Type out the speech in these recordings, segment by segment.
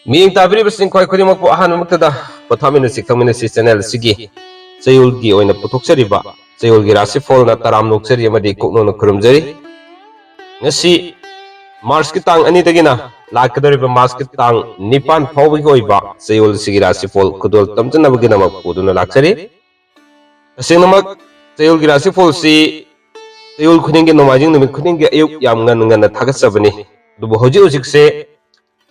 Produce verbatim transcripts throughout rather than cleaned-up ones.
ꯃꯤꯠꯌꯦꯡ ꯇꯥꯕꯤꯔꯤꯕꯁꯤꯡ ꯈ꯭ꯋꯥꯏ ꯈꯨꯗꯤꯡꯃꯛꯄꯨ ꯑꯍꯥꯟꯕꯃꯛꯇꯗ ꯄꯣꯊꯥꯃꯤꯟꯅꯁꯤ ꯈꯪꯃꯤꯟꯅꯁꯤ ꯆꯦꯅꯦꯜ ꯑꯁꯤꯒꯤ ꯆꯌꯣꯜꯒꯤ ꯑꯣꯏꯅ ꯄꯨꯊꯣꯛꯆꯔꯤꯕ ꯆꯌꯣꯜꯒꯤ ꯔꯥꯁꯤꯐꯣꯜꯅ ꯇꯔꯥꯝꯅ ꯑꯣꯛꯆꯔꯤ ꯑꯃꯗꯤ ꯀꯣꯛꯅꯣꯟꯅ ꯈꯨꯔꯨꯝꯖꯔꯤ꯫ ꯉꯁꯤ ꯃꯥꯔꯁꯀꯤ ꯇꯥꯡ ꯑꯅꯤꯗꯒꯤꯅ ꯂꯥꯛꯀꯗꯧꯔꯤꯕ ꯃꯥꯔꯁꯀꯤ ꯇꯥꯡ ꯅꯤꯄꯥꯟ ꯐꯥꯎꯕꯒꯤ ꯑꯣꯏꯕ ꯆꯌꯣꯜ ꯑꯁꯤꯒꯤ ꯔꯥꯁꯤꯐꯣꯜ ꯈꯨꯗꯣꯜ ꯇꯝꯖꯅꯕꯒꯤꯗꯃꯛ ꯄꯨꯗꯨꯅ ꯂꯥꯛꯆꯔꯤ꯫ ꯇꯁꯦꯡꯅꯃꯛ ꯆꯌꯣꯜꯒꯤ ꯔꯥꯁꯤꯐꯣꯜꯁꯤ ꯆꯌꯣꯜ ꯈꯨꯗꯤꯡꯒꯤ ꯅꯣꯡꯃꯥꯏꯖꯤꯡ ꯅꯨꯃꯤꯠ ꯈꯨꯗꯤꯡꯒꯤ ꯑꯌꯨꯛ ꯌꯥꯝ ꯉꯟꯅ ꯉꯟꯅ ꯊꯥꯒꯠꯆꯕꯅꯤ꯫ ꯑꯗꯨꯕꯨ ꯍꯧꯖꯤꯛ ꯍꯧꯖꯤꯛꯁꯦ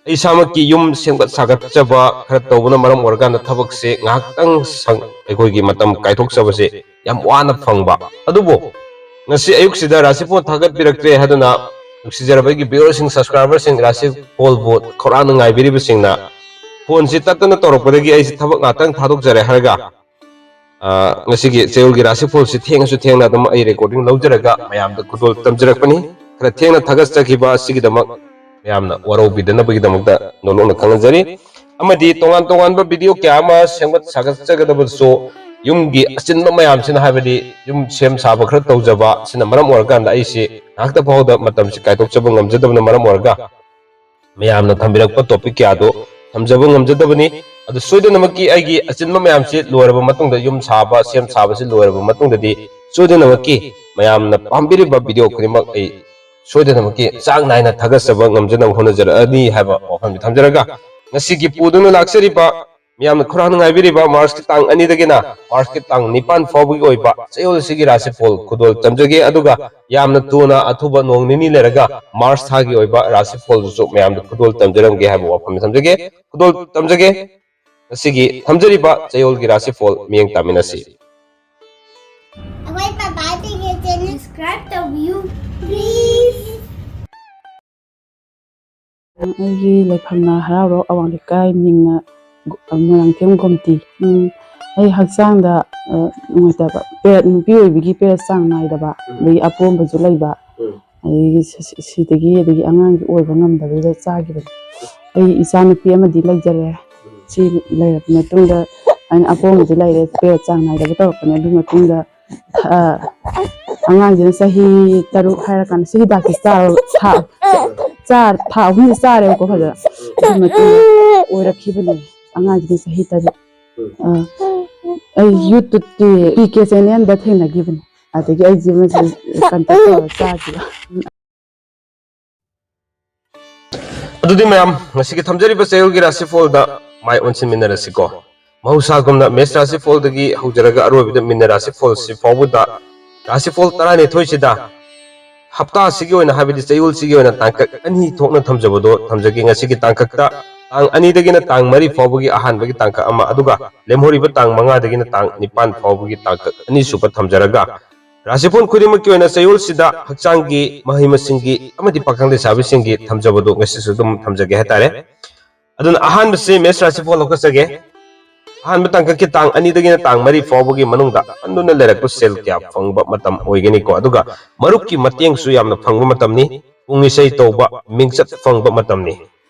ꯑꯩ ꯏꯁꯥꯃꯛꯀꯤ ꯌꯨꯝ ꯁꯦꯝꯒꯠ ꯁꯥꯒꯠꯆꯕ ꯈꯔ ꯇꯧꯕꯅ ꯃꯔꯝ ꯑꯣꯏꯔꯀꯥꯟꯗ ꯊꯕꯛꯁꯦ ꯉꯥꯏꯍꯥꯛꯇꯪ ꯁꯪ-, ꯑꯩꯈꯣꯏꯒꯤ ꯃꯇꯝ ꯀꯥꯏꯊꯣꯛꯆꯕꯁꯦ ꯌꯥꯝ ꯋꯥꯅ ꯐꯪꯕ꯫ ꯑꯗꯨꯕꯨ ꯉꯁꯤ ꯑꯌꯨꯛꯁꯤꯗ ꯔꯥꯁꯤꯐꯣꯜ ꯊꯥꯒꯠꯄꯤꯔꯛꯇ꯭ꯔꯦ ꯍꯥꯏꯗꯨꯅ ꯅꯨꯡꯁꯤꯖꯔꯕ ꯑꯩꯒꯤ viewerꯁꯤꯡ, subscriberꯁꯤꯡ, ꯔꯥꯁꯤꯐꯣꯜꯕꯨ ꯈꯧꯔꯥꯡꯅ ꯉꯥꯏꯕꯤꯔꯤꯕꯁꯤꯡꯅ ꯐꯣꯟꯁꯤ ꯇꯠꯇꯅ ꯇꯧꯔꯛꯄꯗꯒꯤ ꯑꯩꯁꯤ ꯊꯕꯛ ꯉꯥꯛꯇꯪ ꯊꯥꯗꯣꯛꯆꯔꯦ ꯍꯥꯏꯔꯒ, ꯑ, ꯉꯁꯤꯒꯤ ꯆꯌꯣꯜꯒꯤ ꯔꯥꯁꯤꯐꯣꯜꯁꯤ ꯊꯦꯡꯉꯁꯨ ꯊꯦꯡꯅ ꯑꯗꯨꯝ ꯑꯩ recording ꯂꯧꯖꯔꯒ ꯃꯌꯥꯝꯗ ꯈꯨꯗꯣꯜ ꯇꯝꯖꯔꯛꯄꯅꯤ꯫ ꯈꯔ ꯊꯦꯡꯅ ꯊꯥꯒꯠꯆꯈꯤꯕ ꯑꯁꯤꯒꯤꯗꯃꯛ ꯃꯌꯥꯝꯅ ꯋꯥꯔꯧꯕꯤꯗꯅꯕꯒꯤꯗꯃꯛꯇ ꯅꯣꯂꯣꯛꯅ ꯈꯪꯍꯟꯖꯔꯤ꯫ ꯑꯃꯗꯤ ꯇꯣꯉꯥꯟ ꯇꯣꯉꯥꯟꯕ video ꯀꯌꯥ ꯑꯃ ꯁꯦꯝꯒꯠ ꯁꯥꯒꯠꯆꯒꯗꯕꯁꯨ ꯌꯨꯝꯒꯤ ꯑꯆꯤꯟꯕ ꯃꯌꯥꯝꯁꯤꯅ, ꯍꯥꯏꯕꯗꯤ ꯌꯨꯝ ꯁꯦꯝ ꯁꯥꯕ ꯈꯔ ꯇꯧꯖꯕ ꯑꯁꯤꯅ ꯃꯔꯝ ꯑꯣꯏꯔꯀꯥꯟꯗ ꯑꯩꯁꯤ ꯉꯥꯏꯍꯥꯛꯇ ꯐꯥꯎꯗ ꯃꯇꯝꯁꯤ ꯀꯥꯏꯊꯣꯛꯆꯕ ꯉꯝꯖꯗꯕꯅ ꯃꯔꯝ ꯑꯣꯏꯔꯒ ꯃꯌꯥꯝꯅ ꯊꯝꯕꯤꯔꯛꯄ topic ꯀꯌꯥꯗꯨ ꯊꯝꯖꯕ ꯉꯝꯖꯗꯕꯅꯤ꯫ ꯑꯗꯨ ꯁꯣꯏꯗꯅꯃꯛꯀꯤ ꯑꯩꯒꯤ ꯑꯆꯤꯟꯕ ꯃꯌꯥꯝꯁꯤ ꯂꯣꯏꯔꯕ ꯃꯇꯨꯡꯗ, ꯌꯨꯝ ꯁꯥꯕ, ꯁꯦꯝ ꯁꯥꯕꯁꯤ ꯂꯣꯏꯔꯕ ꯃꯇꯨꯡꯗꯗꯤ ꯁꯣꯏꯗꯅꯃꯛꯀꯤ ꯃꯌꯥꯝꯅ ꯄꯥꯝꯕꯤꯔꯤꯕ video ꯈꯨꯗꯤꯡꯃꯛ ꯑꯩ ꯁꯣꯏꯗꯅꯃꯛꯀꯤ ꯆꯥꯡ ꯅꯥꯏꯅ ꯊꯥꯒꯠꯆꯕ ꯉꯝꯖꯅꯕ ꯍꯣꯠꯅꯖꯔꯛꯑꯅꯤ ꯍꯥꯏꯕ ꯋꯥꯐꯝꯁꯤ ꯊꯝꯖꯔꯒ, ꯉꯁꯤꯒꯤ ꯄꯨꯗꯨꯅ ꯂꯥꯛꯆꯔꯤꯕ ꯃꯤꯌꯥꯝꯅ ꯈꯧꯔꯥꯡꯅ ꯉꯥꯏꯕꯤꯔꯤꯕ ꯃꯥꯔꯁꯀꯤ ꯇꯥꯡ ꯑꯅꯤꯗꯒꯤꯅ ꯃꯥꯔꯁꯀꯤ ꯇꯥꯡ ꯅꯤꯄꯥꯟ ꯐꯥꯎꯕꯒꯤ ꯑꯣꯏꯕ ꯆꯌꯣꯜ ꯑꯁꯤꯒꯤ ꯔꯥꯁꯤꯐꯣꯜ ꯈꯨꯗꯣꯜ ꯇꯝꯖꯒꯦ꯫ ꯑꯗꯨꯒ ꯌꯥꯝꯅ ꯊꯨꯅ ꯑꯊꯨꯕ ꯅꯣꯡ ꯅꯤꯅꯤ ꯂꯩꯔꯒ ꯃꯥꯔꯁ ꯊꯥꯒꯤ ꯑꯣꯏꯕ ꯔꯥꯁꯤꯐꯣꯜꯗꯨꯁꯨ ꯃꯌꯥꯝꯗ ꯈꯨꯗꯣꯜ ꯇꯝꯖꯔꯝꯒꯦ ꯍꯥꯏꯕ ꯋꯥꯐꯝ ꯊꯝꯖꯒꯦ꯫ ꯈꯨꯗꯣꯜ ꯇꯝꯖꯒꯦ꯫ ꯉꯁꯤꯒꯤ ꯊꯝꯖꯔꯤꯕ ꯆꯌꯣꯜꯒꯤ ꯔꯥꯁꯤꯐꯣꯜ ꯃꯤꯠꯌꯦꯡ ꯇꯥꯃꯤꯟꯅꯁꯤ꯫ ꯑꯩꯈꯣꯏ ꯄꯄꯥꯁꯤꯡꯒꯤ ꯆꯦꯅꯦꯜ subscribe ꯇꯧꯕꯤꯌꯨ, please꯫ ꯑꯩꯒꯤ ꯂꯩꯐꯝꯅ ꯍꯔꯥꯎꯔꯣꯛ ꯑꯋꯥꯡ ꯂꯩꯀꯥꯏ, ꯃꯤꯡꯅ ꯒꯣ-, ꯃꯣꯏꯔꯥꯡꯊꯦꯝ ꯒꯣꯝꯇꯤ꯫ ꯎꯝ, ꯑꯩ ꯍꯛꯆꯥꯡꯗ, ꯑ, ꯅꯨꯡꯉꯥꯏꯇꯕ, period, ꯅꯨꯄꯤ ꯑꯣꯏꯕꯒꯤ period ꯆꯥꯡ ꯅꯥꯏꯗꯕ, ꯎꯝ꯫ ꯑꯗꯒꯤ ꯑꯄꯣꯝꯕꯁꯨ ꯂꯩꯕ, ꯎꯝ꯫ ꯑꯗꯒꯤ ꯁꯤ-, ꯁꯤ-, ꯁꯤꯗꯒꯤ, ꯑꯗꯒꯤ ꯑꯉꯥꯡꯁꯨ ꯑꯣꯏꯕ ꯉꯝꯗꯕꯗꯨꯗ ꯆꯥꯈꯤꯕꯅꯤ꯫ ꯑꯩ ꯏꯆꯥ ꯅꯨꯄꯤ ꯑꯃꯗꯤ ꯂꯩꯖꯔꯦ꯫ ꯁꯤ ꯂꯩꯔꯕ ꯃꯇꯨꯡꯗ ꯑꯩꯅ ꯑꯄꯣꯝꯕꯗꯤ ꯂꯩꯔꯦ, period ꯆꯥꯡ ꯅꯥꯏꯗꯕ ꯇꯧꯔꯛꯄꯅꯦ꯫ ꯑꯗꯨꯒꯤ ꯃꯇꯨꯡꯗ, ꯑ, ꯑꯉꯥꯡꯁꯤꯅ ꯆꯍꯤ ꯇꯔꯨꯛ ꯍꯥꯏꯔꯀꯥꯟꯗ ꯁꯤ ꯍꯤꯗꯥꯛꯁꯤ ꯆꯥꯔꯣ, ꯊꯥ-, ꯆꯥꯔ ꯊꯥ ꯑꯍꯨꯝꯁꯦ ꯆꯥꯔꯦꯕꯀꯣ ꯐꯖꯅ꯫ ꯑꯗꯨ ꯃꯇꯨꯡꯗ ꯑꯣꯏꯔꯛꯈꯤꯕꯅꯦ꯫ ꯑꯉꯥꯡꯁꯤꯗꯤ ꯆꯍꯤ ꯇꯔꯦꯠ꯫ ꯑꯥ, ꯑꯩ YouTubeꯀꯤ ꯄꯤ ꯀꯦ ꯆꯦꯅꯦꯜꯗ ꯊꯦꯡꯅꯈꯤꯕꯅꯦ꯫ ꯑꯗꯒꯤ ꯑꯩꯁꯦ ꯃꯁꯤ ꯀꯟꯇꯦꯛ ꯇꯧꯔ ꯆꯥꯈꯤꯕ꯫ ꯑꯗꯨꯗꯤ ꯃꯌꯥꯝ, ꯉꯁꯤꯒꯤ ꯊꯝꯖꯔꯤꯕ ꯆꯌꯣꯜꯒꯤ ꯔꯥꯁꯤꯐꯣꯜꯗ ꯃꯥꯏ ꯑꯣꯟꯁꯤꯟꯃꯤꯟꯅꯔꯁꯤꯀꯣ꯫ ꯃꯍꯧꯁꯥꯒꯨꯝꯅ ꯃꯦꯁ ꯔꯥꯁꯤꯐꯣꯜꯗꯒꯤ ꯍꯧꯖꯔꯒ ꯑꯔꯣꯏꯕꯗ ꯃꯤꯟꯅ ꯔꯥꯁꯤꯐꯣꯜꯁꯤ ꯐꯥꯎꯕꯗ, ꯔꯥꯁꯤꯐꯣꯜ ꯇꯔꯥꯅꯤꯊꯣꯏꯁꯤꯗ ꯍꯞꯇꯥ ꯑꯁꯤꯒꯤ ꯑꯣꯏꯅ, ꯍꯥꯏꯕꯗꯤ ꯆꯌꯣꯜꯁꯤꯒꯤ ꯑꯣꯏꯅ ꯇꯥꯡꯀꯛ ꯑꯅꯤ ꯊꯣꯛꯅ ꯊꯝꯖꯕꯗꯣ ꯊꯝꯖꯒꯦ꯫ ꯉꯁꯤꯒꯤ ꯇꯥꯡꯀꯛꯇ ꯇꯥꯡ ꯑꯅꯤꯗꯒꯤꯅ ꯇꯥꯡ ꯃꯔꯤ ꯐꯥꯎꯕꯒꯤ ꯑꯍꯥꯟꯕꯒꯤ ꯇꯥꯡꯀꯛ ꯑꯃ, ꯑꯗꯨꯒ ꯂꯦꯝꯍꯧꯔꯤꯕ ꯇꯥꯡ ꯃꯉꯥꯗꯒꯤꯅ ꯇꯥꯡ ꯅꯤꯄꯥꯟ ꯐꯥꯎꯕꯒꯤ ꯇꯥꯡꯀꯛ ꯑꯅꯤꯁꯨꯕ ꯊꯝꯖꯔꯒ, ꯔꯥꯁꯤꯐꯣꯟ ꯈꯨꯗꯤꯡꯃꯛꯀꯤ ꯑꯣꯏꯅ ꯆꯌꯣꯜꯁꯤꯗ ꯍꯛꯆꯥꯡꯒꯤ, ꯃꯍꯩ ꯃꯁꯤꯡꯒꯤ ꯑꯃꯗꯤ ꯄꯥꯈꯪ ꯂꯩꯁꯥꯕꯤꯁꯤꯡꯒꯤ ꯊꯝꯖꯕꯗꯨ ꯉꯁꯤꯁꯨ ꯑꯗꯨꯝ ꯊꯝꯖꯒꯦ ꯍꯥꯏꯇꯥꯔꯦ꯫ ꯑꯗꯨꯅ ꯑꯍꯥꯟꯕꯁꯤ ꯃꯦꯁ ꯔꯥꯁꯤꯐꯣꯜ ꯂꯧꯈꯠꯆꯒꯦ꯫ ꯑꯍꯥꯟꯕ ꯇꯥꯡꯀꯛꯀꯤ ꯇꯥꯡ ꯑꯅꯤꯗꯒꯤꯅ ꯇꯥꯡ ꯃꯔꯤ ꯐꯥꯎꯕꯒꯤ ꯃꯅꯨꯡꯗ ꯍꯟꯗꯨꯅ ꯂꯩꯔꯛꯄ ꯁꯦꯜ ꯀꯌꯥ ꯐꯪꯕ ꯃꯇꯝ ꯑꯣꯏꯒꯅꯤꯀꯣ꯫ ꯑꯗꯨꯒ ꯃꯔꯨꯞꯀꯤ ꯃꯇꯦꯡꯁꯨ ꯌꯥꯝꯅ ꯐꯪꯕ ꯃꯇꯝꯅꯤ꯫ ꯄꯨꯡ ꯏꯁꯩ ꯇꯧꯕ, ꯃꯤꯡꯆꯠ ꯐꯪꯕ ꯃꯇꯝꯅꯤ꯫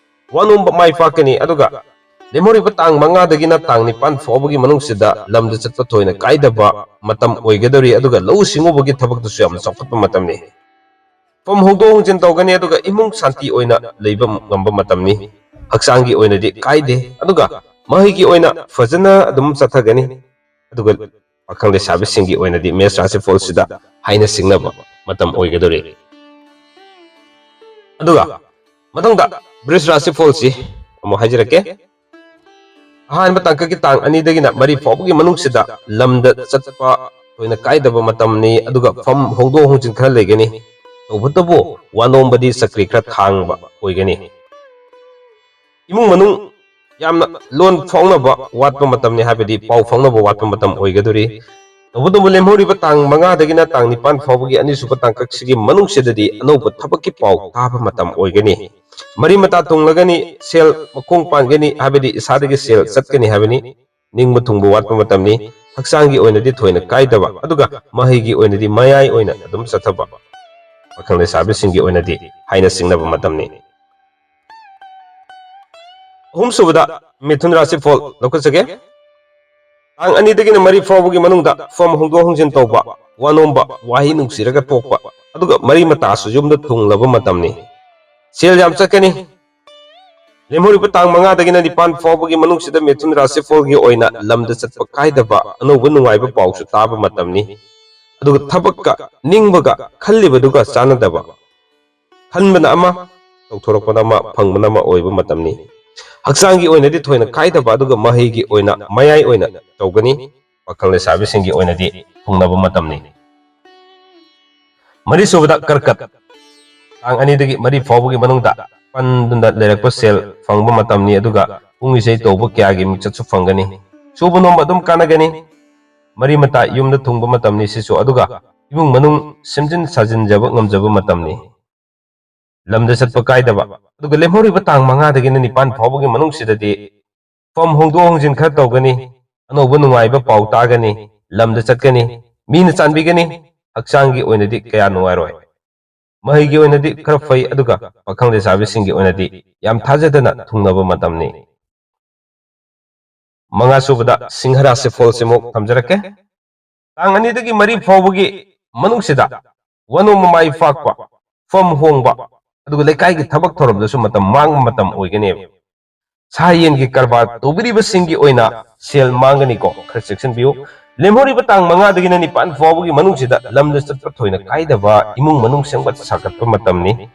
ꯋꯥꯅꯣꯝꯕ ꯃꯥꯏ ꯄꯥꯛꯀꯅꯤ꯫ ꯑꯗꯨꯒ ꯂꯦꯝꯍꯧꯔꯤꯕ ꯇꯥꯡ ꯃꯉꯥꯗꯒꯤꯅ ꯇꯥꯡ ꯅꯤꯄꯥꯟ ꯐꯥꯎꯕꯒꯤ ꯃꯅꯨꯡꯁꯤꯗ ꯂꯝꯗ ꯆꯠꯄ ꯊꯣꯏꯅ ꯀꯥꯏꯗꯕ ꯃꯇꯝ ꯑꯣꯏꯒꯗꯧꯔꯤ꯫ ꯑꯗꯨꯒ ꯂꯧꯎ ꯁꯤꯡꯎꯕꯒꯤ ꯊꯕꯛꯇꯁꯨ ꯌꯥꯝꯅ ꯆꯥꯎꯈꯠꯄ ꯃꯇꯝꯅꯤ꯫ ꯐꯝ ꯍꯣꯡꯗꯣꯛ ꯍꯣꯡꯖꯤꯟ ꯇꯧꯒꯅꯤ, ꯑꯗꯨꯒ ꯏꯃꯨꯡ ꯁꯥꯟꯇꯤ ꯑꯣꯏꯅ ꯂꯩꯕ ꯉꯝꯕ ꯃꯇꯝꯅꯤ꯫ ꯍꯛꯆꯥꯡꯒꯤ ꯑꯣꯏꯅꯗꯤ ꯀꯥꯏꯗꯦ, ꯑꯗꯨꯒ ꯃꯍꯩꯒꯤ ꯑꯣꯏꯅ ꯐꯖꯅ ꯑꯗꯨꯝ ꯆꯠꯊꯒꯅꯤ꯫ ꯑꯗꯨꯒ ꯄꯥꯈꯪ ꯂꯩꯁꯥꯕꯤꯁꯤꯡꯒꯤ ꯑꯣꯏꯅꯗꯤ ꯃꯦꯁ ꯔꯥꯁꯤꯐꯣꯜꯁꯤꯗ ꯍꯥꯏꯅ ꯁꯤꯡꯅꯕ ꯃꯇꯝ ꯑꯣꯏꯒꯗꯧꯔꯤ꯫ ꯑꯗꯨꯒ ꯃꯊꯪꯗ ꯕ꯭ꯔꯤꯖ ꯔꯥꯁꯤꯐꯣꯜꯁꯤ ꯑꯃꯨꯛ ꯍꯥꯏꯖꯔꯛꯀꯦ꯫ ꯑꯍꯥꯟꯕ ꯇꯥꯡꯀꯛꯀꯤ ꯇꯥꯡ ꯑꯅꯤꯗꯒꯤꯅ ꯃꯔꯤ ꯐꯥꯎꯕꯒꯤ ꯃꯅꯨꯡꯁꯤꯗ ꯂꯝꯗ ꯆꯠꯄ ꯊꯣꯏꯅ ꯀꯥꯏꯗꯕ ꯃꯇꯝꯅꯤ, ꯑꯗꯨꯒ ꯐꯝ ꯍꯣꯡꯗꯣꯛ ꯍꯣꯡꯖꯤꯟ ꯈꯔ ꯂꯩꯒꯅꯤ꯫ ꯇꯧꯕꯇꯕꯨ ꯋꯥꯅꯣꯝꯕꯗꯤ ꯆꯀ꯭ꯔꯤ ꯈꯔ ꯊꯥꯡꯕ ꯑꯣꯏꯒꯅꯤ꯫ ꯏꯃꯨꯡ ꯃꯅꯨꯡ ꯌꯥꯝꯅ ꯂꯣꯟ ꯐꯥꯎꯅꯕ ꯋꯥꯠꯄ ꯃꯇꯝꯅꯤ, ꯍꯥꯏꯕꯗꯤ ꯄꯥꯎ ꯐꯥꯎꯅꯕ ꯋꯥꯠꯄ ꯃꯇꯝ ꯑꯣꯏꯒꯗꯧꯔꯤ꯫ ꯇꯧꯕꯇꯕꯨ ꯂꯦꯝꯍꯧꯔꯤꯕ ꯇꯥꯡ ꯃꯉꯥꯗꯒꯤꯅ ꯇꯥꯡ ꯅꯤꯄꯥꯟ ꯐꯥꯎꯕꯒꯤ ꯑꯅꯤꯁꯨꯕ ꯇꯥꯡꯀꯛꯁꯤꯒꯤ ꯃꯅꯨꯡꯁꯤꯗꯗꯤ ꯑꯅꯧꯕ ꯊꯕꯛꯀꯤ ꯄꯥꯎ ꯇꯥꯕ ꯃꯇꯝ ꯑꯣꯏꯒꯅꯤ꯫ ꯃꯔꯤ ꯃꯇꯥ ꯇꯨꯡꯂꯒꯅꯤ, ꯁꯦꯜ ꯃꯈꯣꯡ ꯄꯥꯟꯒꯅꯤ, ꯍꯥꯏꯕꯗꯤ ꯏꯁꯥꯗꯒꯤ ꯁꯦꯜ ꯆꯠꯀꯅꯤ ꯍꯥꯏꯕꯅꯤ꯫ ꯅꯤꯡꯕ ꯊꯨꯡꯕ ꯋꯥꯠꯄ ꯃꯇꯝꯅꯤ꯫ ꯍꯛꯆꯥꯡꯒꯤ ꯑꯣꯏꯅꯗꯤ ꯊꯣꯏꯅ ꯀꯥꯏꯗꯕ, ꯑꯗꯨꯒ ꯃꯍꯩꯒꯤ ꯑꯣꯏꯅꯗꯤ ꯃꯌꯥꯏ ꯑꯣꯏꯅ ꯑꯗꯨꯝ ꯆꯠꯊꯕ꯫ ꯄꯥꯈꯪ ꯂꯩꯁꯥꯕꯤꯁꯤꯡꯒꯤ ꯑꯣꯏꯅꯗꯤ ꯍꯥꯏꯅ ꯁꯤꯡꯅꯕ ꯃꯇꯝꯅꯤ꯫ ꯑꯍꯨꯝꯁꯨꯕꯗ ꯃꯤꯊꯨꯟ ꯔꯥꯁꯤꯐꯣꯜ ꯂꯧꯈꯠꯆꯒꯦ꯫ ꯇꯥꯡ ꯑꯅꯤꯗꯒꯤꯅ ꯃꯔꯤ ꯐꯥꯎꯕꯒꯤ ꯃꯅꯨꯡꯗ ꯐꯝ ꯍꯣꯡꯗꯣꯛ ꯍꯣꯡꯖꯤꯟ ꯇꯧꯕ, ꯋꯥꯅꯣꯝꯕ, ꯋꯥꯍꯩ ꯅꯨꯡꯁꯤꯔꯒ ꯇꯣꯛꯄ, ꯑꯗꯨꯒ ꯃꯔꯤ ꯃꯇꯥꯁꯨ ꯌꯨꯝꯗ ꯊꯨꯡꯂꯕ ꯃꯇꯝꯅꯤ꯫ ꯁꯦꯜ ꯌꯥꯝ ꯆꯠꯀꯅꯤ꯫ ꯂꯦꯝꯍꯧꯔꯤꯕ ꯇꯥꯡ ꯃꯉꯥꯗꯒꯤꯅ ꯅꯤꯄꯥꯟ ꯐꯥꯎꯕꯒꯤ ꯃꯅꯨꯡꯁꯤꯗ ꯃꯤꯊꯨꯟ ꯔꯥꯁꯤꯐꯣꯜꯒꯤ ꯑꯣꯏꯅ ꯂꯝꯗ ꯆꯠꯄ ꯀꯥꯏꯗꯕ ꯑꯅꯧꯕ ꯅꯨꯡꯉꯥꯏꯕ ꯄꯥꯎꯁꯨ ꯇꯥꯕ ꯃꯇꯝꯅꯤ꯫ ꯑꯗꯨꯒ ꯊꯕꯛꯀ ꯅꯤꯡꯕꯒ ꯈꯜꯂꯤꯕꯗꯨꯒ ꯆꯥꯟꯅꯗꯕ, ꯈꯟꯕꯅ ꯑꯃ, ꯇꯧꯊꯣꯔꯛꯄꯅ ꯑꯃ, ꯐꯪꯕꯅ ꯑꯃ ꯑꯣꯏꯕ ꯃꯇꯝꯅꯤ꯫ ꯍꯛꯆꯥꯡꯒꯤ ꯑꯣꯏꯅꯗꯤ ꯊꯣꯏꯅ ꯀꯥꯏꯗꯕ, ꯑꯗꯨꯒ ꯃꯍꯩꯒꯤ ꯑꯣꯏꯅ ꯃꯌꯥꯏ ꯑꯣꯏꯅ ꯇꯧꯒꯅꯤ꯫ ꯄꯥꯈꯪ ꯂꯩꯁꯥꯕꯤꯁꯤꯡꯒꯤ ꯑꯣꯏꯅꯗꯤ ꯊꯨꯡꯅꯕ ꯃꯇꯝꯅꯤ꯫ ꯃꯔꯤꯁꯨꯕꯗ ꯀꯔꯀꯠ, ꯇꯥꯡ ꯑꯅꯤꯗꯒꯤ ꯃꯔꯤ ꯐꯥꯎꯕꯒꯤ ꯃꯅꯨꯡꯗ ꯄꯟꯗꯨꯅ ꯂꯩꯔꯛꯄ ꯁꯦꯜ ꯐꯪꯕ ꯃꯇꯝꯅꯤ, ꯑꯗꯨꯒ ꯄꯨꯡ ꯏꯁꯩ ꯇꯧꯕ ꯀꯌꯥꯒꯤ ꯃꯤꯡꯆꯠꯁꯨ ꯐꯪꯒꯅꯤ꯫ ꯁꯨꯕ ꯅꯣꯝꯕ ꯑꯗꯨꯝ ꯀꯥꯟꯅꯒꯅꯤ꯫ ꯃꯔꯤ ꯃꯇꯥ ꯌꯨꯝꯗ ꯊꯨꯡꯕ ꯃꯇꯝꯅꯤ ꯁꯤꯁꯨ, ꯑꯗꯨꯒ ꯏꯃꯨꯡ ꯃꯅꯨꯡ ꯁꯦꯝꯖꯤꯟ ꯁꯥꯖꯤꯟꯖꯕ ꯉꯝꯖꯕ ꯃꯇꯝꯅꯤ꯫ ꯂꯝꯗ ꯆꯠꯄ ꯀꯥꯏꯗꯕ, ꯑꯗꯨꯒ ꯂꯦꯝꯍꯧꯔꯤꯕ ꯇꯥꯡ ꯃꯉꯥꯗꯒꯤꯅ ꯅꯤꯄꯥꯟ ꯐꯥꯎꯕꯒꯤ ꯃꯅꯨꯡꯁꯤꯗꯗꯤ ꯐꯝ ꯍꯣꯡꯗꯣꯛ ꯍꯣꯡꯖꯤꯟ ꯈꯔ ꯇꯧꯒꯅꯤ, ꯑꯅꯧꯕ ꯅꯨꯡꯉꯥꯏꯕ ꯄꯥꯎ ꯇꯥꯒꯅꯤ, ꯂꯝꯗ ꯆꯠꯀꯅꯤ, ꯃꯤꯅ ꯆꯥꯟꯕꯤꯒꯅꯤ, ꯍꯛꯆꯥꯡꯒꯤ ꯑꯣꯏꯅꯗꯤ ꯀꯌꯥ ꯅꯨꯡꯉꯥꯏꯔꯣꯏ꯫ ꯃꯍꯩꯒꯤ ꯑꯣꯏꯅꯗꯤ ꯈꯔ ꯐꯩ, ꯑꯗꯨꯒ ꯄꯥꯈꯪ ꯂꯩꯁꯥꯕꯤꯁꯤꯡꯒꯤ ꯑꯣꯏꯅꯗꯤ ꯌꯥꯝ ꯊꯥꯖꯗꯅ ꯊꯨꯡꯅꯕ ꯃꯇꯝꯅꯤ꯫ ꯃꯉꯥ ꯁꯨꯕꯗ ꯁꯤꯡꯍ ꯔꯥꯁꯤꯐꯣꯜꯁꯤꯃꯨꯛ ꯊꯝꯖꯔꯛꯀꯦ꯫ ꯇꯥꯡ ꯑꯅꯤꯗꯒꯤ ꯃꯔꯤ ꯐꯥꯎꯕꯒꯤ ꯃꯅꯨꯡꯁꯤꯗ ꯋꯥꯅꯣꯝ ꯃꯃꯥꯏ ꯄꯥꯛꯄ, ꯐꯝ ꯍꯣꯡꯕ, ꯑꯗꯨꯒ ꯂꯩꯀꯥꯏꯒꯤ ꯊꯕꯛ ꯊꯧꯔꯝꯗꯁꯨ ꯃꯇꯝ ꯃꯥꯡꯕ ꯃꯇꯝ ꯑꯣꯏꯒꯅꯦꯕ꯫ ꯁꯥ ꯌꯦꯟꯒꯤ ꯀꯔꯕꯥꯔ ꯇꯧꯕꯤꯔꯤꯕꯁꯤꯡꯒꯤ ꯑꯣꯏꯅ ꯁꯦꯜ ꯃꯥꯡꯒꯅꯤꯀꯣ, ꯈꯔ ꯆꯦꯛꯁꯤꯟꯕꯤꯌꯨ꯫ ꯂꯦꯝꯍꯧꯔꯤꯕ ꯇꯥꯡ ꯃꯉꯥꯗꯒꯤꯅ ꯅꯤꯄꯥꯟ ꯐꯥꯎꯕꯒꯤ ꯃꯅꯨꯡꯁꯤꯗ ꯂꯝꯗ ꯆꯠꯄ ꯊꯣꯏꯅ ꯀꯥꯏꯗꯕ, ꯏꯃꯨꯡ ꯃꯅꯨꯡ ꯁꯦꯝꯒꯠ ꯁꯥꯒꯠꯄ ꯃꯇꯝꯅꯤ꯫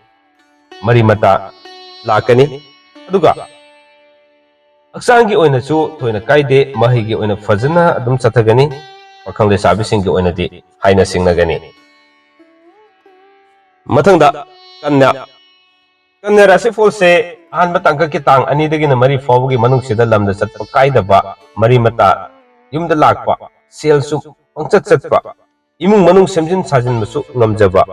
ꯃꯔꯤ ꯃꯇꯥ ꯂꯥꯛꯀꯅꯤ꯫ ꯑꯗꯨꯒ ꯍꯛꯆꯥꯡꯒꯤ ꯑꯣꯏꯅꯁꯨ ꯊꯣꯏꯅ ꯀꯥꯏꯗꯦ, ꯃꯍꯩꯒꯤ ꯑꯣꯏꯅ ꯐꯖꯅ ꯑꯗꯨꯝ ꯆꯠꯊꯒꯅꯤ꯫ ꯄꯥꯈꯪ ꯂꯩꯁꯥꯕꯤꯁꯤꯡꯒꯤ ꯑꯣꯏꯅꯗꯤ ꯍꯥꯏꯅ ꯁꯤꯡꯅꯒꯅꯤ꯫ ꯃꯊꯪꯗ ꯀꯟꯌꯥ꯫ ꯀꯟꯌꯥ ꯔꯥꯁꯤꯐꯣꯜꯁꯦ ꯑꯍꯥꯟꯕ ꯇꯥꯡꯀꯛꯀꯤ ꯇꯥꯡ ꯑꯅꯤꯗꯒꯤꯅ ꯃꯔꯤ ꯐꯥꯎꯕꯒꯤ ꯃꯅꯨꯡꯁꯤꯗ ꯂꯝꯗ ꯆꯠꯄ ꯀꯥꯏꯗꯕ, ꯃꯔꯤ ꯃꯇꯥ ꯌꯨꯝꯗ ꯂꯥꯛꯄ, ꯁꯦꯜꯁꯨ ꯄꯪꯆꯠ ꯆꯠꯄ, ꯏꯃꯨꯡ ꯃꯅꯨꯡ ꯁꯦꯝꯖꯤꯟ ꯁꯥꯖꯤꯟꯕꯁꯨ ꯉꯝꯖꯕ,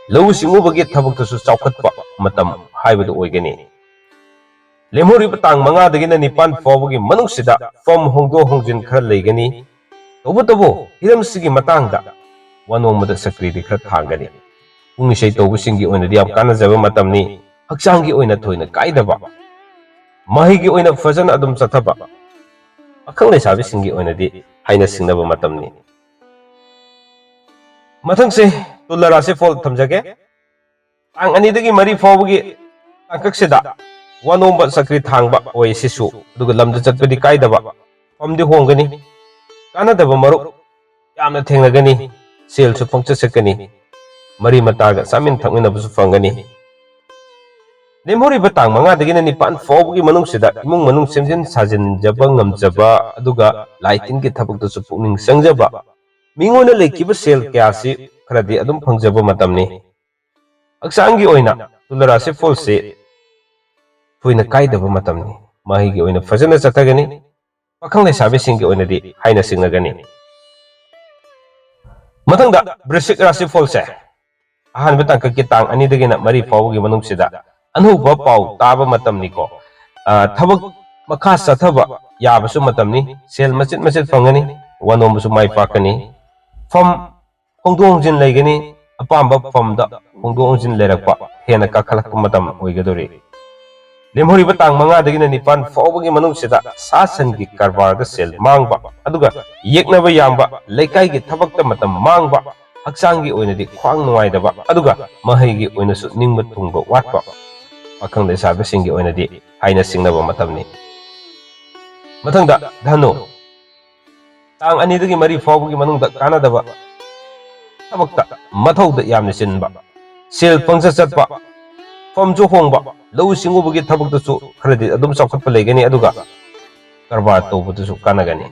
ꯂꯧꯎ ꯁꯤꯡꯎꯕꯒꯤ ꯊꯕꯛꯇꯁꯨ ꯆꯥꯎꯈꯠꯄ ꯃꯇꯝ ꯍꯥꯏꯕꯗꯨ ꯑꯣꯏꯒꯅꯤ꯫ ꯂꯦꯝꯍꯧꯔꯤꯕ ꯇꯥꯡ ꯃꯉꯥꯗꯒꯤꯅ ꯅꯤꯄꯥꯟ ꯐꯥꯎꯕꯒꯤ ꯃꯅꯨꯡꯁꯤꯗ ꯐꯝ ꯍꯣꯡꯗꯣꯛ ꯍꯣꯡꯖꯤꯟ ꯈꯔ ꯂꯩꯒꯅꯤ꯫ ꯇꯧꯕꯇꯕꯨ ꯍꯤꯔꯝꯁꯤꯒꯤ ꯃꯇꯥꯡꯗ ꯋꯥꯅꯣꯝꯕꯗ ꯁꯛꯇꯤꯗꯤ ꯈꯔ ꯊꯥꯡꯒꯅꯤ꯫ ꯄꯨꯡ ꯏꯁꯩ ꯇꯧꯕꯁꯤꯡꯒꯤ ꯑꯣꯏꯅꯗꯤ ꯌꯥꯝ ꯀꯥꯟꯅꯖꯕ ꯃꯇꯝꯅꯤ꯫ ꯍꯛꯆꯥꯡꯒꯤ ꯑꯣꯏꯅ ꯊꯣꯏꯅ ꯀꯥꯏꯗꯕ, ꯃꯍꯩꯒꯤ ꯑꯣꯏꯅ ꯐꯖꯅ ꯑꯗꯨꯝ ꯆꯠꯊꯕ, ꯄꯥꯈꯪ ꯂꯩꯁꯥꯕꯤꯁꯤꯡꯒꯤ ꯑꯣꯏꯅꯗꯤ ꯍꯥꯏꯅ ꯁꯤꯡꯅꯕ ꯃꯇꯝꯅꯤ꯫ ꯃꯊꯪꯁꯦ ꯇꯨꯂꯥ ꯔꯥꯁꯤꯐꯣꯜ ꯊꯝꯖꯒꯦ꯫ ꯇꯥꯡ ꯑꯅꯤꯗꯒꯤ ꯃꯔꯤ ꯐꯥꯎꯕꯒꯤ ꯇꯥꯡꯀꯛꯁꯤꯗ ꯋꯥꯅꯣꯝꯕ ꯆꯀ꯭ꯔꯤ ꯊꯥꯡꯕ ꯑꯣꯏ ꯁꯤꯁꯨ, ꯑꯗꯨꯒ ꯂꯝꯗ ꯆꯠꯄꯗꯤ ꯀꯥꯏꯗꯕ, ꯐꯝꯗꯤ ꯍꯣꯡꯒꯅꯤ, ꯀꯥꯟꯅꯗꯕ ꯃꯔꯨꯞ ꯌꯥꯝꯅ ꯊꯦꯡꯅꯒꯅꯤ, ꯁꯦꯜꯁꯨ ꯄꯪꯆꯠ ꯆꯠꯀꯅꯤ, ꯃꯔꯤ ꯃꯇꯥꯒ ꯆꯥꯃꯤꯟ ꯊꯛꯃꯤꯟꯅꯕꯁꯨ ꯐꯪꯒꯅꯤ꯫ ꯂꯦꯝꯍꯧꯔꯤꯕ ꯇꯥꯡ ꯃꯉꯥꯗꯒꯤꯅ ꯅꯤꯄꯥꯟ ꯐꯥꯎꯕꯒꯤ ꯃꯅꯨꯡꯁꯤꯗ ꯏꯃꯨꯡ ꯃꯅꯨꯡ ꯁꯦꯝꯖꯤꯟ ꯁꯥꯖꯤꯟꯖꯕ ꯉꯝꯖꯕ, ꯑꯗꯨꯒ ꯂꯥꯏ ꯇꯤꯟꯒꯤ ꯊꯕꯛꯇꯁꯨ ꯄꯨꯛꯅꯤꯡ ꯆꯪꯖꯕ, ꯃꯤꯉꯣꯟꯗ ꯂꯩꯈꯤꯕ ꯁꯦꯜ ꯀꯌꯥꯁꯤ ꯈꯔꯗꯤ ꯑꯗꯨꯝ ꯐꯪꯖꯕ ꯃꯇꯝꯅꯤ꯫ ꯍꯛꯆꯥꯡꯒꯤ ꯑꯣꯏꯅ ꯇꯨꯂ ꯔꯥꯁꯤ ꯐꯣꯜꯁꯤ ꯊꯣꯏꯅ ꯀꯥꯏꯗꯕ ꯃꯇꯝꯅꯤ꯫ ꯃꯍꯩꯒꯤ ꯑꯣꯏꯅ ꯐꯖꯅ ꯆꯠꯊꯒꯅꯤ꯫ ꯄꯥꯈꯪ ꯂꯩꯁꯥꯕꯤꯁꯤꯡꯒꯤ ꯑꯣꯏꯅꯗꯤ ꯍꯥꯏꯅ ꯁꯤꯡꯅꯒꯅꯤ꯫ ꯃꯊꯪꯗ ꯕ꯭ꯔꯤꯁꯤꯛ ꯔꯥꯁꯤ ꯐꯣꯜꯁꯦ ꯑꯍꯥꯟꯕ ꯇꯥꯡꯀꯛꯀꯤ ꯇꯥꯡ ꯑꯅꯤꯗꯒꯤꯅ ꯃꯔꯤ ꯐꯥꯎꯕꯒꯤ ꯃꯅꯨꯡꯁꯤꯗ ꯑꯅꯧꯕ ꯄꯥꯎ ꯇꯥꯕ ꯃꯇꯝꯅꯤꯀꯣ꯫ ꯑ, ꯊꯕꯛ ꯃꯈꯥ ꯆꯠꯊꯕ ꯌꯥꯕꯁꯨ ꯃꯇꯝꯅꯤ꯫ ꯁꯦꯜ ꯃꯆꯤꯠ ꯃꯆꯤꯠ ꯐꯪꯒꯅꯤ, ꯋꯥꯅꯣꯝꯕꯁꯨ ꯃꯥꯏ ꯄꯥꯛꯀꯅꯤ꯫ ꯐꯝ ꯍꯣꯡꯗꯣꯛ ꯍꯣꯡꯖꯤꯟ ꯂꯩꯒꯅꯤ, ꯑꯄꯥꯝꯕ ꯐꯝꯗ ꯍꯣꯡꯗꯣꯛ ꯍꯣꯡꯖꯤꯟ ꯂꯩꯔꯛꯄ ꯍꯦꯟꯅ ꯀꯥꯈꯠꯂꯛꯄ ꯃꯇꯝ ꯑꯣꯏꯒꯗꯧꯔꯤ꯫ ꯂꯦꯝꯍꯧꯔꯤꯕ ꯇꯥꯡ ꯃꯉꯥꯗꯒꯤꯅ ꯅꯤꯄꯥꯟ ꯐꯥꯎꯕꯒꯤ ꯃꯅꯨꯡꯁꯤꯗ ꯁꯥ ꯁꯟꯒꯤ ꯀꯔꯕꯥꯔꯗ ꯁꯦꯜ ꯃꯥꯡꯕ, ꯑꯗꯨꯒ ꯌꯦꯛꯅꯕ ꯌꯥꯝꯕ, ꯂꯩꯀꯥꯏꯒꯤ ꯊꯕꯛꯇ ꯃꯇꯝ ꯃꯥꯡꯕ, ꯍꯛꯆꯥꯡꯒꯤ ꯑꯣꯏꯅꯗꯤ ꯈ꯭ꯋꯥꯡ ꯅꯨꯡꯉꯥꯏꯇꯕ, ꯑꯗꯨꯒ ꯃꯍꯩꯒꯤ ꯑꯣꯏꯅꯁꯨ ꯅꯤꯡꯕ ꯊꯨꯡꯕ ꯋꯥꯠꯄ, ꯄꯥꯈꯪ ꯂꯩꯁꯥꯕꯤꯁꯤꯡꯒꯤ ꯑꯣꯏꯅꯗꯤ ꯍꯥꯏꯅ ꯁꯤꯡꯅꯕ ꯃꯇꯝꯅꯤ꯫ ꯃꯊꯪꯗ ꯙꯅꯨ, ꯇꯥꯡ ꯑꯅꯤꯗꯒꯤ ꯃꯔꯤ ꯐꯥꯎꯕꯒꯤ ꯃꯅꯨꯡꯗ ꯀꯥꯟꯅꯗꯕ ꯊꯕꯛꯇ, ꯃꯊꯧꯗ ꯌꯥꯝꯅ ꯆꯤꯟꯕ, ꯁꯦꯜ ꯄꯪꯆꯠ ꯆꯠꯄ, ꯐꯝꯁꯨ ꯍꯣꯡꯕ, ꯂꯧꯎ ꯁꯤꯡꯎꯕꯒꯤ ꯊꯕꯛꯇꯁꯨ ꯈꯔꯗꯤ ꯑꯗꯨꯝ ꯆꯥꯎꯈꯠꯄ ꯂꯩꯒꯅꯤ, ꯑꯗꯨꯒ ꯀꯔꯕꯥꯔ ꯇꯧꯕꯗꯁꯨ ꯀꯥꯟꯅꯒꯅꯤ꯫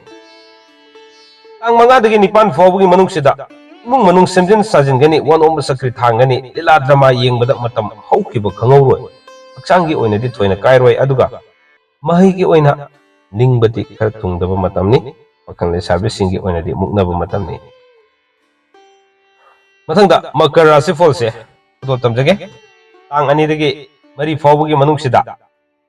ꯇꯥꯡ ꯃꯉꯥꯗꯒꯤ ꯅꯤꯄꯥꯟ ꯐꯥꯎꯕꯒꯤ ꯃꯅꯨꯡꯁꯤꯗ ꯏꯃꯨꯡ ꯃꯅꯨꯡ ꯁꯦꯝꯖꯤꯟ ꯁꯥꯖꯤꯟꯒꯅꯤ, ꯋꯥꯅꯣꯝꯕ ꯆꯀ꯭ꯔꯤ ꯊꯥꯡꯒꯅꯤ, ꯂꯤꯂꯥ ꯗ꯭ꯔꯃꯥ ꯌꯦꯡꯕꯗ ꯃꯇꯝ ꯍꯧꯈꯤꯕ ꯈꯪꯍꯧꯔꯣꯏ, ꯍꯛꯆꯥꯡꯒꯤ ꯑꯣꯏꯅꯗꯤ ꯊꯣꯏꯅ ꯀꯥꯏꯔꯣꯏ, ꯑꯗꯨꯒ ꯃꯍꯩꯒꯤ ꯑꯣꯏꯅ ꯅꯤꯡꯕꯗꯤ ꯈꯔ ꯊꯨꯡꯗꯕ ꯃꯇꯝꯅꯤ꯫ ꯄꯥꯈꯪ ꯂꯩꯁꯥꯕꯤꯁꯤꯡꯒꯤ ꯑꯣꯏꯅꯗꯤ ꯃꯨꯛꯅꯕ ꯃꯇꯝꯅꯤ꯫ ꯃꯊꯪꯗ ꯃꯀꯔ ꯔꯥꯁꯤꯐꯣꯜꯁꯦ ꯈꯨꯗꯣꯜ ꯇꯝꯖꯒꯦ꯫ ꯇꯥꯡ ꯑꯅꯤꯗꯒꯤ ꯃꯔꯤ ꯐꯥꯎꯕꯒꯤ ꯃꯅꯨꯡꯁꯤꯗ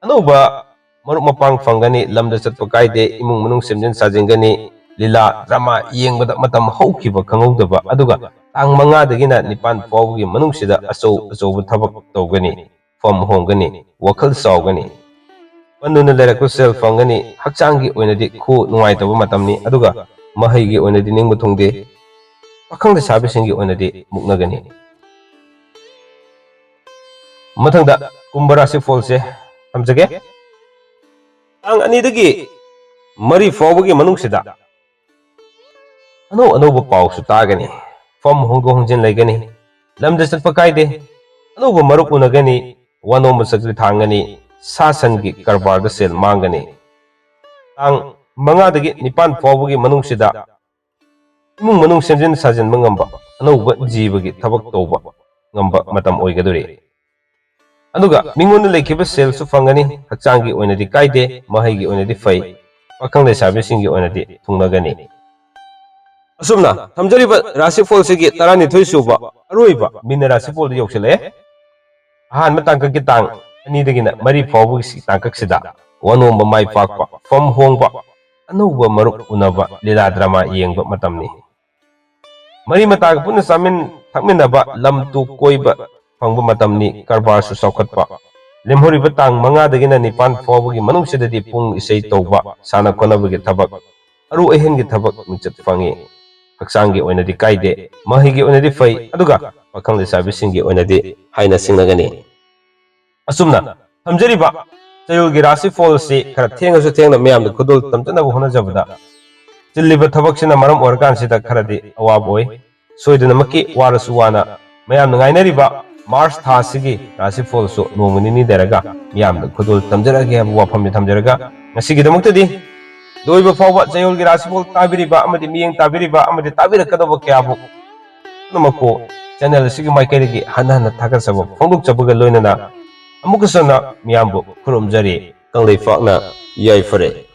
ꯑꯅꯧꯕ ꯃꯔꯨꯞ ꯃꯄꯥꯡ ꯐꯪꯒꯅꯤ, ꯂꯝꯗ ꯆꯠꯄ ꯀꯥꯏꯗꯦ, ꯏꯃꯨꯡ ꯃꯅꯨꯡ ꯁꯦꯝꯖꯤꯟ ꯁꯥꯖꯤꯟꯒꯅꯤ, ꯂꯤꯂꯥ ꯗ꯭ꯔꯃꯥ ꯌꯦꯡꯕꯗ ꯃꯇꯝ ꯍꯧꯈꯤꯕ ꯈꯪꯍꯧꯗꯕ, ꯑꯗꯨꯒ ꯇꯥꯡ ꯃꯉꯥꯗꯒꯤꯅ ꯅꯤꯄꯥꯟ ꯐꯥꯎꯕꯒꯤ ꯃꯅꯨꯡꯁꯤꯗ ꯑꯆꯧ ꯑꯆꯧꯕ ꯊꯕꯛ ꯇꯧꯒꯅꯤ, ꯐꯝ ꯍꯣꯡꯒꯅꯤ, ꯋꯥꯈꯜ ꯆꯥꯎꯒꯅꯤ, ꯄꯟꯗꯨꯅ ꯂꯩꯔꯛꯄ ꯁꯦꯜ ꯐꯪꯒꯅꯤ, ꯍꯛꯆꯥꯡꯒꯤ ꯑꯣꯏꯅꯗꯤ ꯈꯨ ꯅꯨꯡꯉꯥꯏꯇꯕ ꯃꯇꯝꯅꯤ, ꯑꯗꯨꯒ ꯃꯍꯩꯒꯤ ꯑꯣꯏꯅꯗꯤ ꯅꯤꯡꯕ ꯊꯨꯡꯗꯦ, ꯄꯥꯈꯪ ꯂꯩꯁꯥꯕꯤꯁꯤꯡꯒꯤ ꯑꯣꯏꯅꯗꯤ ꯃꯨꯛꯅꯒꯅꯤ꯫ ꯃꯊꯪꯗ ꯀꯨꯝꯚ ꯔꯥꯁꯤꯐꯣꯜꯁꯦ ꯊꯝꯖꯒꯦ꯫ ꯇꯥꯡ ꯑꯅꯤꯗꯒꯤ ꯃꯔꯤ ꯐꯥꯎꯕꯒꯤ ꯃꯅꯨꯡꯁꯤꯗ ꯑꯅꯧ ꯑꯅꯧꯕ ꯄꯥꯎꯁꯨ ꯇꯥꯒꯅꯤ, ꯐꯝ ꯍꯣꯡꯗꯣꯛ ꯍꯣꯡꯖꯤꯟ ꯂꯩꯒꯅꯤ, ꯂꯝꯗ ꯆꯠꯄ ꯀꯥꯏꯗꯦ, ꯑꯅꯧꯕ ꯃꯔꯨꯞ ꯎꯅꯒꯅꯤ, ꯋꯥꯅꯣꯝꯕ ꯆꯠꯄ ꯊꯥꯡꯒꯅꯤ, ꯁꯥ ꯁꯟꯒꯤ ꯀꯔꯕꯥꯔꯗ ꯁꯦꯜ ꯃꯥꯡꯒꯅꯤ꯫ ꯇꯥꯡ ꯃꯉꯥꯗꯒꯤ ꯅꯤꯄꯥꯟ ꯐꯥꯎꯕꯒꯤ ꯃꯅꯨꯡꯁꯤꯗ ꯏꯃꯨꯡ ꯃꯅꯨꯡ ꯁꯦꯝꯖꯤꯟ ꯁꯥꯖꯤꯟꯕ ꯉꯝꯕ, ꯑꯅꯧꯕ ꯖꯤꯕꯒꯤ ꯊꯕꯛ ꯇꯧꯕ ꯉꯝꯕ ꯃꯇꯝ ꯑꯣꯏꯒꯗꯧꯔꯤ꯫ ꯑꯗꯨꯒ ꯃꯤꯉꯣꯟꯗ ꯂꯩꯈꯤꯕ ꯁꯦꯜꯁꯨ ꯐꯪꯒꯅꯤ, ꯍꯛꯆꯥꯡꯒꯤ ꯑꯣꯏꯅꯗꯤ ꯀꯥꯏꯗꯦ, ꯃꯍꯩꯒꯤ ꯑꯣꯏꯅꯗꯤ ꯐꯩ, ꯄꯥꯈꯪ ꯂꯩꯁꯥꯕꯤꯁꯤꯡꯒꯤ ꯑꯣꯏꯅꯗꯤ ꯊꯨꯡꯅꯒꯅꯤ꯫ ꯑꯁꯨꯝꯅ ꯊꯝꯖꯔꯤꯕ ꯔꯥꯁꯤꯐꯣꯜꯁꯤꯒꯤ ꯇꯔꯥꯅꯤꯊꯣꯏ ꯁꯨꯕ ꯑꯔꯣꯏꯕ ꯃꯤꯅ ꯔꯥꯁꯤꯐꯣꯜꯗ ꯌꯧꯁꯤꯜꯂꯛꯑꯦ꯫ ꯑꯍꯥꯟꯕ ꯇꯥꯡꯀꯛꯀꯤ ꯇꯥꯡ ꯑꯅꯤꯗꯒꯤꯅ ꯃꯔꯤ ꯐꯥꯎꯕꯒꯤ ꯇꯥꯡꯀꯛꯁꯤꯗ ꯋꯥꯅꯣꯝꯕ ꯃꯥꯏ ꯄꯥꯛꯄ, ꯐꯝ ꯍꯣꯡꯕ, ꯑꯅꯧꯕ ꯃꯔꯨꯞ ꯎꯅꯕ, ꯂꯤꯂꯥ ꯗ꯭ꯔꯃꯥ ꯌꯦꯡꯕ ꯃꯇꯝꯅꯤ꯫ ꯃꯔꯤ ꯃꯇꯥꯒ ꯄꯨꯟꯅ ꯆꯥꯃꯤꯟ ꯊꯛꯃꯤꯟꯅꯕ, ꯂꯝ ꯇꯨ ꯀꯣꯏꯕ ꯐꯪꯕ ꯃꯇꯝꯅꯤ, ꯀꯔꯕꯥꯔꯁꯨ ꯆꯥꯎꯈꯠꯄ꯫ ꯂꯦꯝꯍꯧꯔꯤꯕ ꯇꯥꯡ ꯃꯉꯥꯗꯒꯤꯅ ꯅꯤꯄꯥꯟ ꯐꯥꯎꯕꯒꯤ ꯃꯅꯨꯡꯁꯤꯗꯗꯤ ꯄꯨꯡ ꯏꯁꯩ ꯇꯧꯕ, ꯁꯥꯟꯅ ꯈꯣꯠꯅꯕꯒꯤ ꯊꯕꯛ, ꯑꯔꯨ ꯑꯍꯦꯟꯒꯤ ꯊꯕꯛ ꯃꯤꯡꯆꯠ ꯐꯪꯉꯤ꯫ ꯍꯛꯆꯥꯡꯒꯤ ꯑꯣꯏꯅꯗꯤ ꯀꯥꯏꯗꯦ, ꯃꯍꯩꯒꯤ ꯑꯣꯏꯅꯗꯤ ꯐꯩ, ꯑꯗꯨꯒ ꯄꯥꯈꯪ ꯂꯩꯁꯥꯕꯤꯁꯤꯡꯒꯤ ꯑꯣꯏꯅꯗꯤ ꯍꯥꯏꯅ ꯁꯤꯡꯅꯒꯅꯤ꯫ ꯑꯁꯨꯝꯅ ꯊꯝꯖꯔꯤꯕ ꯆꯌꯣꯜꯒꯤ ꯔꯥꯁꯤꯐꯣꯜꯁꯤ ꯈꯔ ꯊꯦꯡꯉꯁꯨ ꯊꯦꯡꯅ ꯃꯤꯌꯥꯝꯗ ꯈꯨꯗꯣꯜ ꯇꯝꯖꯅꯕ ꯍꯣꯠꯅꯖꯕꯗ ꯆꯤꯜꯂꯤꯕ ꯊꯕꯛꯁꯤꯅ ꯃꯔꯝ ꯑꯣꯏꯔꯀꯥꯟꯁꯤꯗ ꯈꯔꯗꯤ ꯑꯋꯥꯕ ꯑꯣꯏ꯫ ꯁꯣꯏꯗꯅꯃꯛꯀꯤ ꯋꯥꯔꯁꯨ ꯋꯥꯅ ꯃꯌꯥꯝꯅ ꯉꯥꯏꯅꯔꯤꯕ ꯃꯥꯔꯆ ꯊꯥ ꯑꯁꯤꯒꯤ ꯔꯥꯁꯤꯐꯣꯜꯁꯨ ꯅꯣꯡꯃ ꯅꯤꯅꯤ ꯂꯩꯔꯒ ꯃꯤꯌꯥꯝꯗ ꯈꯨꯗꯣꯜ ꯇꯝꯖꯔꯛꯑꯒꯦ ꯍꯥꯏꯕ ꯋꯥꯐꯝꯁꯤ ꯊꯝꯖꯔꯒ, ꯉꯁꯤꯒꯤꯗꯃꯛꯇꯗꯤ ꯂꯣꯏꯕ ꯐꯥꯎꯕ ꯆꯌꯣꯜꯒꯤ ꯔꯥꯁꯤꯐꯣꯜ ꯇꯥꯕꯤꯔꯤꯕ ꯑꯃꯗꯤ ꯃꯤꯠꯌꯦꯡ ꯇꯥꯕꯤꯔꯤꯕ ꯑꯃꯗꯤ ꯇꯥꯕꯤꯔꯛꯀꯗꯧꯕ ꯀꯌꯥꯕꯨ ꯄꯨꯝꯅꯃꯛꯄꯨ ꯆꯦꯅꯦꯜ ꯑꯁꯤꯒꯤ ꯃꯥꯏꯀꯩꯗꯒꯤ ꯍꯟꯅ ꯍꯟꯅ ꯊꯥꯒꯠꯆꯕ ꯐꯣꯡꯗꯣꯛꯆꯕꯒ ꯂꯣꯏꯅꯅ ꯑꯃꯨꯛꯀꯁꯨ ꯍꯟꯅ ꯃꯤꯌꯥꯝꯕꯨ ꯈꯨꯔꯨꯝꯖꯔꯤ꯫ ꯀꯪꯂꯩꯄꯥꯛꯅ ꯌꯥꯏꯐꯔꯦ꯫